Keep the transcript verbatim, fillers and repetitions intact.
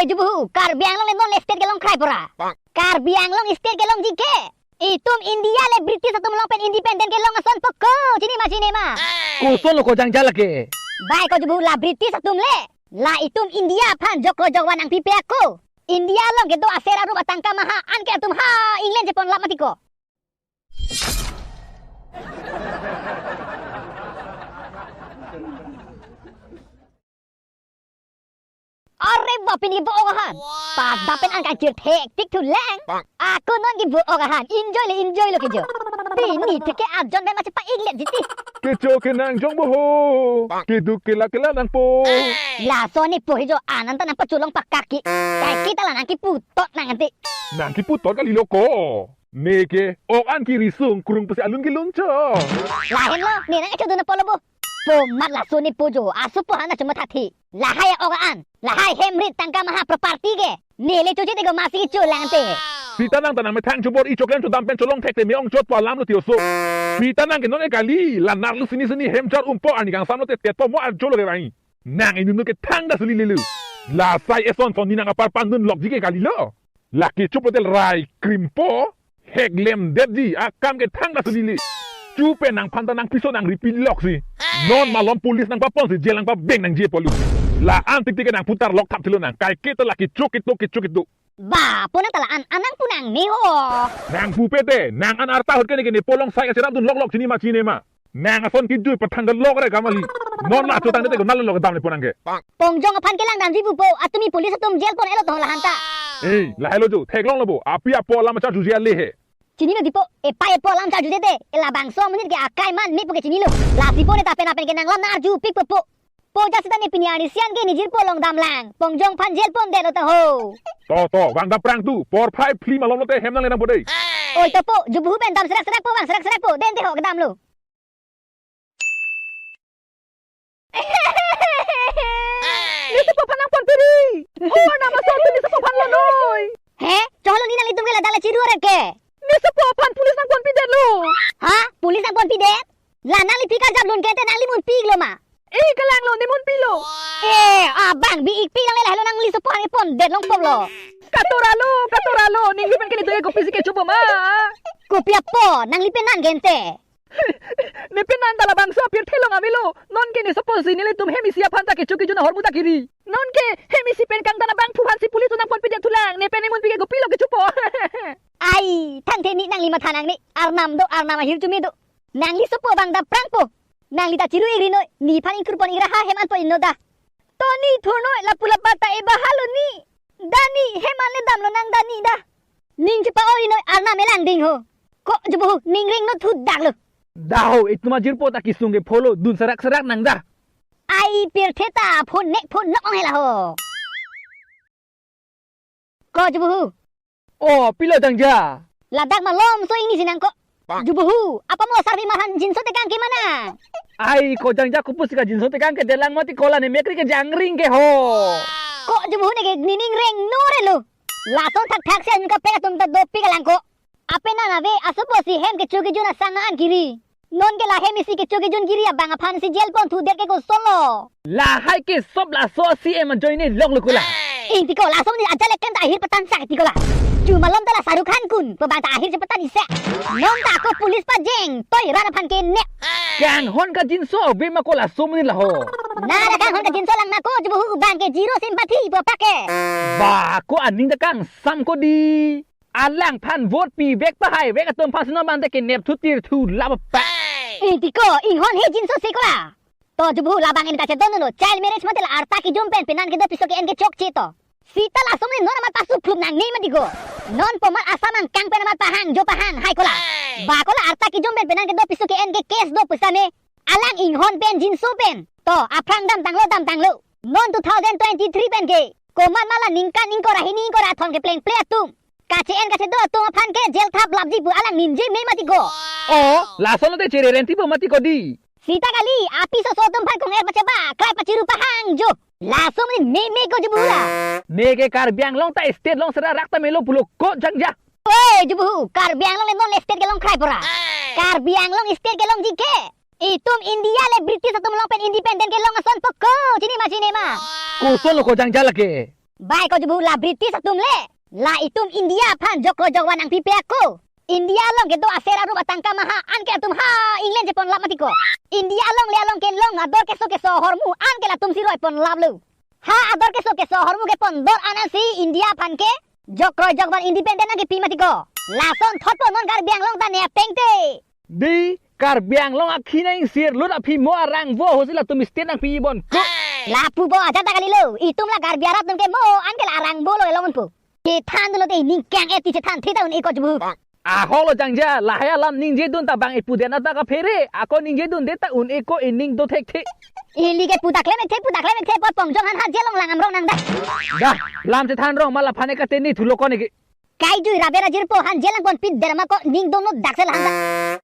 Jubuhu, Karbi Anglong le non le state kelong krai pura. Karbi Anglong state kelongji ke. Itum India le British atum along pen independent kelong ason poko, chini ma, chini ma. Koson lo ko jangja lake. Bai ko Jubuhu, la British atum le. La itum India aphan jokro jokvan nangpipe ako. India along kedo aser arup atangka maha an ke atum ha England chepon lap mati ko. Are bapini bo ogahan. Pada pen an kangkir thek tik thu lang. Ako non ki bo ogahan. Enjoy le enjoy lo kejo. Pini theke ajon pen mache pa-ik le jiti. Kecho kenang jong bo ho. Keduk kela kela nangpo. Laso ne po hijo anan ta nangpacholong pakaki. Kai kita la nangkiputot nang ante. Nangkiputot kali lo ko. Neke ok an kirisung krung pusi alun kelun cho. Lahenlo, ne nang echo dun apotlo bo. Pomat laso ne po jo, aso po hana chuma thathi. Lahai ok an, lahai hemrit tangka maha property ke. Ne le choche te ko masi kecho lang te. Sita nang ta nangmethang chobor-i choklem chodam pen cholong thekte me-ong chot po alam lo ti oso. Sita nang ke non e kali, la narlu sini sini hem chor umpo arni kangsam lote tet po mo arjo lo ke rai. Nang inut nu ke thangta suli lelu. La sai eson son ni nang apar pandun lokji ke kali lo. Lake chup hotel rai krimpo, heklem detji, akam ke thangta suli le. Chupe nangphan ta nangpiso nangripi loksi. Non malom police nangpaponsi jail nangpabeng nangji apotlo. La an tik tik ke nangputar lok thap thilo nang. Kaike ta lake chok ketok kechok ketok. Ba, punang ta la an, an nangpu nangne ho. Nangpupe te, nang an arta ahut ke ne ke ne polong sai kacherap dun lok lok chini ma chini ma. Nang ason kijui pathang kelok re kamali. Non la chotang te ko nalon lo kedam le ponang ke. Pongjong aphan kelang damji pupo, atumi police atum jail pon-et lo to lahan ta. Eh, lahelo jo, theklong lo bo, api apo alam achar juji ale he. Chinilo dipo, epa epo alam achar juji te, e labangso amonit ke akai man mepo ke chinilo. Lasi po ne ta pen apen ke nang lam nang arjupik pupo. Po ja sita ne pini arni sian ke ne jirpo along damlang, Pongjong aphan jail pon-et lo ta ho. To, to, vang dam prang tu, porphai phli malom lote hem nang le nang bodei. Oi to po, Jubuhu pen dam serak serak po, vang serak serak po, den te ho kedam lo. Ne sopo aphan nangponpiri. Oh, nama sotu ne sopo aphan lo noi. He? Cholo ne nanglitum ke la dala chiru are ke. Ne sopo aphan police nangponpidetlo. Ha? Police nangponpidet? La nangli phika jap lun ke te nangli munpi-ik lo ma? Eh, kalang lo, ne munpilo. Eh, abang bi-ik pi lang le lahelo nangli sopo aphan pondet longpo lo. Katora lo, katora lo, ningli pen ke ne to e kopisi kecho po ma? Kopi apo, nangli pen nang gente. Ne pen nang ta labangso apirthe along avelo. Non ke ne sopo si nelitum hem isi aphan ta kecho kejun ahormu ta kiri. Non ke hem isi pen kangtan abangphu aphansi police nangponpidethu lang. Ne pen ne munpi ke kopilo kecho po. Ai, thangthe ne nangli matha nangne. Arnam do, arnam ahirjume do. Nangli sopo abang dam prangpo. Nangli ta chiru-ik ri noi. Nephan ingkur pon-ik ra ha hem anpo inno da. To ne thur noi, lapu lapa ta e bahalo ne. Da ne, hem an le damlo nang da ne da. Ning chepa-oi ri noi, arnam elang ding ho. Ko Jubuhu, ning ring no thu dak lo. Da ho, itum ajirpo ta kesung ke pholo, dun serak serak nang da. Ai pirthe ta phone nek phone nok ong hela ho. Ko Jubuhu. Oh, pilo jangja. Ladak malom so ingni si nang ko. Jubuhu, apa mo sarvi mahan jinso tekang ke mana? Ai, ko jangja kopusi kajinso tekang ke delang mati ko la ne mekri ke jangring ke ho. Ko Jubuhu ne ke nining reng no re lo. Lason thakthak si anka pe atum ta dopik alang ko. Ape nang ave asopo si hem kecho kejun asang an kiri. Non ke la hem isi kecho kejun kiri abang aphansi jail ponthudet ke koson lo. Lahai ke sop laso C M ajoine lok lo ko la. Ingti ko laso ne ajal ekan ta ahir patan sak ti ko la. Ju malom ta la Shahrukh Khan kun, pabang ta ahir chepatan ise. Non ta ko police pajeng, toi rat aphan ke ne. Kanghon kajinso ave ma ko laso ne la ho. Na la kanghon kajinso lang na ko Jubuhu bang ke zero sympathy po pa ke. Ba ko aning ta kangsam ko di. Alangphan vote pivek pahai vek atum aphansi non bang te kenep thutir thu lap pa. Ingti ko inghon he jinso si ko la. To Jubuhu labang en kachedon lo child marriage mate la arta kejum pen penan kedo piso ke-en ke chokche to. Sita laso ne non amat pasu phlup nangne mati ko. Non pomat asam angkang pen amat pahang jo pahang hai ko la. Ba ko la arta kejum pen penan kedo piso ke-en ke case do pusame. Alang inghon pen jinso pen. To, aphrang damtanglo, damtanglo. Non two thousand twenty-three pen ke. Komat ma la ningkan ingkoi ra hini ingkoi ra thon keplengple atum. Kache-en kachedo atum aphan ke jail thap lapji pu alang ninje me mati ko. Oh, lason lote chere renti po mati ko di. Sita kali, apiso so atum aphan kong-er pacheba, krai pachiru pahang jo. Laso ne me me ko Jubuhu la. Ne ke Karbi Anglong ta state long sera rak ta melo pulo ko jangja. Oi, Jubuhu, Karbi Anglong le non le state kelong krai pura. Karbi Anglong state kelongji ke. Itum India le British atum along pen independent kelong ason poko, chini ma, chini ma. Koson lo ko jangja lake. Bai ko jubu la British atum le. La itum India aphan jokro jokvan nangpipe ako. India along kedo aser arup atangka maha anke atum ha England cheponlap mati ko. India along le along kelong ador keso keso ahormu anke latum si roiponlaplo. Ha ador keso keso ahormu kepondor ansi India aphan ke jokro jokvan independent nangkipi mati ko. Lason thotpo non Karbi Anglong ta ne ateng te. Dei, Karbi Anglong akhi nang sirlut aphi mo arang vo hosi latum state nangpi bon ko. Lapu bo ajat ta kalilo, itum la Karbi arat atum ke mo anke la arang vo lo elong unpo. Chethan dunlo te ining kang-et ti chethan thita un-e ko jubu. Ahok lo jangja, lahai alam ningje dun ta bang ipu den ata kaphere, ako ningje dunde ta un-e ko ining do thekthe. Ili ke puta klem ekthe, puta klem ekthe, pot pongjong han ha jail along lang amrong nang dak. Dah, lam chethan rong ma laphan ke kateni thulo ko neke. Kaijui rabe rajirpo han jail langponpi derma ko ning dongno daksel han dak.